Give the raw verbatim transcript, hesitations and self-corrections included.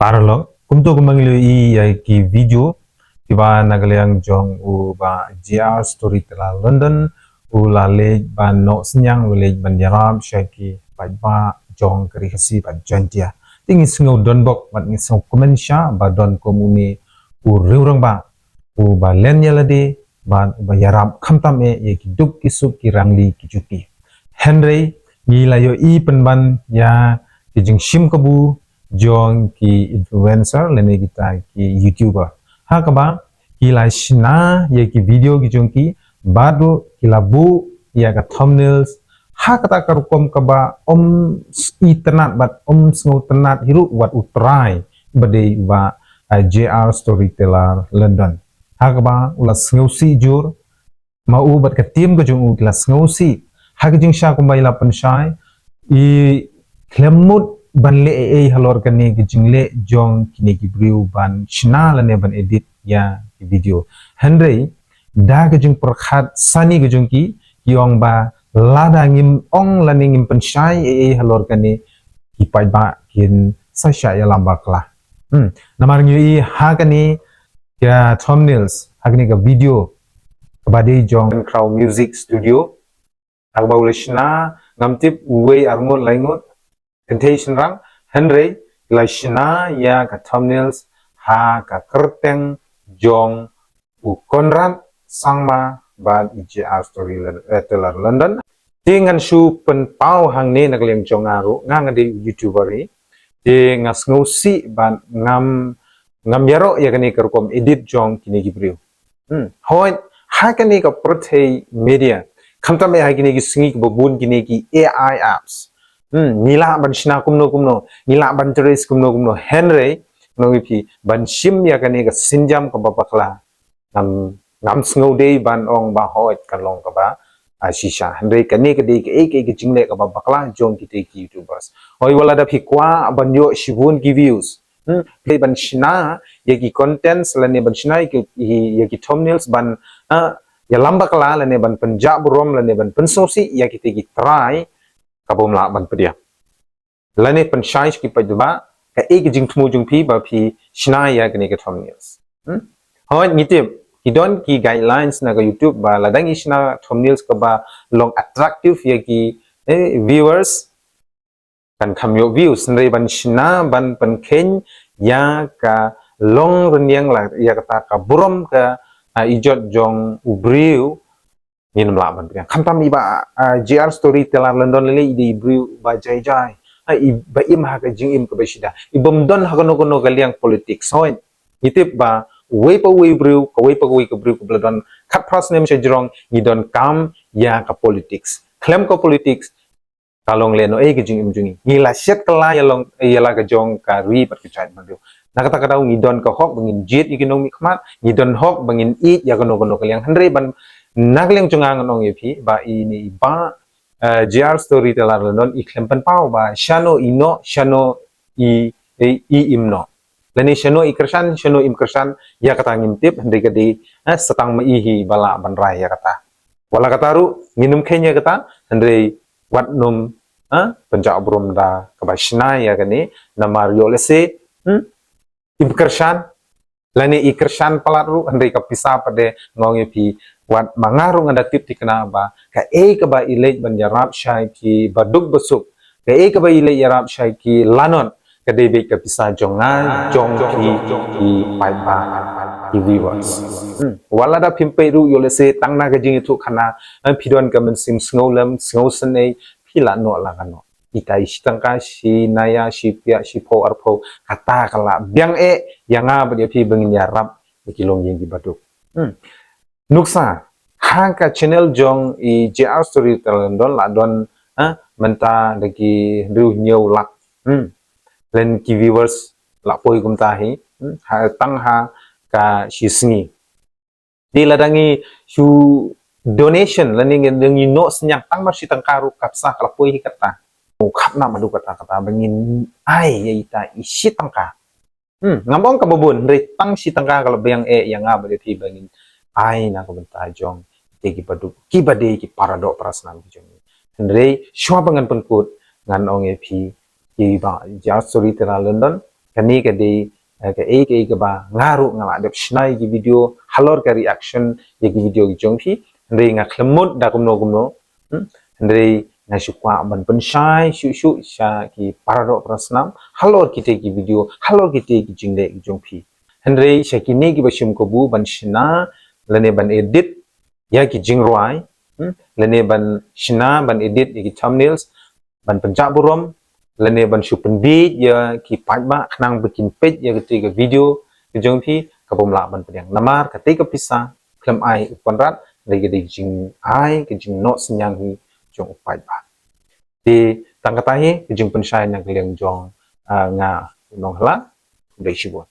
Paralok, kumto kumba ngi la ïohi ïa ki video kiba na ka liang jong u Bah J R Storyteller London, u la leit ban noh synñiang, u la leit ban ïarap sha ki paidbah jong ka Ri Khasi bad Jaiñtia. Te ngi sngew donbok bad ngi sngew kmen sha ba don kum une u riewrangbah uba len ïa lade bad uba ïarap khamtam eh ïa ki duk ki suk, ki rangli ki juki. Hynrei ngi la ïohi pynban ïa ki jingshim kabu jong ki influencer lane kita ki YouTuber, ha kaba ki la shna ïa ki video ki jong ki bad ruh ki la buh ïa ka thumbnails ha kata ka rukom kaba ym itynnad bad ym sngewtynnad hi ruh wat u trai ba dei u Bah, eh, J R Storyteller London, ha kaba u la sngewsih jur. Ma u bad ka team ka jong u ki la sngewsih ha ka jingshisha kumba i la pynshai, i khlem mut ban leh ei ei halor kane ka jingleh jong kine ki briew ban shna lane ban edit ïa ki video. Hynrei da ka jingpyrkhat sani ka jong ki, ki ong ba lada ngim ong lane ngim pynshai ei ei halor kane, ki paidbah kin sa shah ïalam bakla. Hmm. Namar ngi ïohi ha kane ka thumbnails, ha kane ka video kaba dei jong Crow Music Studio, ha kaba u la shna, ngam tip uwei, arngut, laingut kynthei shynrang, hynrei la shna ïa ka thumbnails ha ka kyrteng jong u Conrad Sangma bad i J R Story Lon-, eh, Teller London. Te ngan shu pynpaw hangne na ka liang jong nga ruh, nga nga dei u YouTuber hi. Te nga sngewsih bad ngam, ngam ïaroh ïa kane ka rukom edit jong kine ki briew. Hmm. Hooid, ha kane ka pyrthei media, khamtam eh ha kine ki sngi kiba bun kine ki A I apps, hmm, ngi lah ban shna kumno kumno, ngi lah ban trace kumno kumno, hynrei ngi phi ban shim ïa kane ka sienjam kaba bakla, ngam, ngam sngew dei ban ong ba hooid kan long kaba, ah, shisha. Hynrei kane ka dei kaei kaei ka jingleh kaba bakla jong kita ki YouTubers. Hooid, wat lada phi kwah ban ïoh shibun ki views, hmm, phi ban shna ïa ki contents lane ban shna ïa ki, ïa ki thumbnails ban, ah, ïalam bakla lane ban pynjah burom lane ban pynsngewsih ïa kita ki trai, kaba ym lah ban pdiang. Lane pynshai sha ki paidbah kaei ka jingthmu jong phi ba phi shna ïa kane ka thumbnails. Hmm? Hooid, ngi tip ki don ki guidelines na ka YouTube ba lada ngi shna thumbnails kaba long attractive ïa ki, eh, viewers, kan kham ïoh views. Hynrei ban shna ban pynkheiñ ïa ka long rynïeng la ïa kata ka burom ka, ah, ijot jong u briew, ngin ym lah ban pdiang. Khamtam i Bah, ah, J R Storyteller London lei lei i dei i briew ba jai jai, ah, i ba im ha ka jingim kaba shida, i bym don ha kano kano ka liang politics. Hooid, ngi tip ba uwei pa uwei u briew, kawei pa kawei ka briew kaba la don khatphra snem sha jrong, ngi donkam ïa ka politics. Khlem ka politics ka long lehnohei ka jingim jong ngi. Ngi la shet kylla ïa long, ïa la ka jong ka ri bad ka jaitbynriew. Na kata ka daw ngi don ka hok ba ngin jied ïa ki nongmihkhmat, ngi don hok ba ngin ïeit ïa kano kano ka liang. Hynrei ban na ka liang jong nga ngan ong ïa phi ba ine i Bah, eh, J R Storyteller London i khlem pynpaw ba shano i noh, shano i, i, i im noh. Lane shano i kyrshan, shano im kyrshan, ïa kata ngim tip, hynrei ka dei, eh, sa tang ma i hi ba lah ban rai ïa kata. Wat la kata ruh ngin ym kheiñ ïa kata, hynrei wat nym, ha, pynjah burom da kaba shna ïa kane, namar ïoh lehse, hmm, im kyrshan, lane i kyrshan palat ruh, hynrei ka pisa pat de, nga ong ïa phi, wat ma nga ruh nga da tip thikna ba kaei kaba i leit ban ïarap sha ki baduk basuk, kaei kaba i leit ïarap sha ki lanot, ka dei beit ka pisa jong nga, jong phi, ki paidbah, ki viewers. Hmm. Wat lada phim peit ruh, ïoh lehse tang na ka jingïathuhkhana, eh, phi don ka mynsiem sngewlem, sngewsynei, phi lah noh la ka noh. Ita i shi tyngka, shi naïa, shi pyiar, shiphew arphew, kata ka lah biang eh ïa nga bad ïa phi ba ngin ïarap ïa ki longïing ki baduk. Hmm. Nuksa, ha ka channel jong i J R Storyteller London la don, ha, mynta da ki hynriew hynñiew lak, hmm, lane ki viewers la poi kumta hi, hmm, ha, tang ha ka shi sngi. Te lada ngi shu donation, lane ngi, ngi noh synñiang tang mar shi tyngka ruh ka pisa ka la poi hi kata. U khapna madu kata kata ba ngin ai ïa ita i shi tyngka. Hmm, ngam ong kaba bun, hynrei tang shi tyngka ka la biang eh ïa nga bad ïa phi ba ngin ai na ka bynta jong ite ki baduk, kiba dei ki paradoh parasnam ki jong ngi. Hynrei shuwa ba ngan pynkut, ngan ong ïa phi, ki Bah J R Storyteller London, Kane ka dei, eh, kaei kaei kaba nga ruh nga la dep shna ïa ki video halor ka reaction ïa ki video ki jong phi. Hynrei nga khlem mut da kumno kumno. Hmm? Hynrei nga shu kwah ban pynshai shuh shuh sha ki para doh para snam halor kitei ki video, halor kitei ki jingleh ki jong phi. Hynrei sha kine kiba shim kabu ban shna lane ban edit ïa ki jingrwai, hmm, lane ban shna ban edit ïa ki thumbnails, ban pynjah burom, lane ban shu pynbieit ïa ki paidbah khnang ba kin peit ïa katei ka video ka jong phi, ka bym lah ban pdiang. Namar katei ka pisa khlem ai u Conrad, hynrei ka dei ka jingai, ka jingnoh synñiang hi jong u paidbah. Te tang kata hi ka jingpynshai na ka liang jong, ah, nga u Nonghla. Khublei shibun.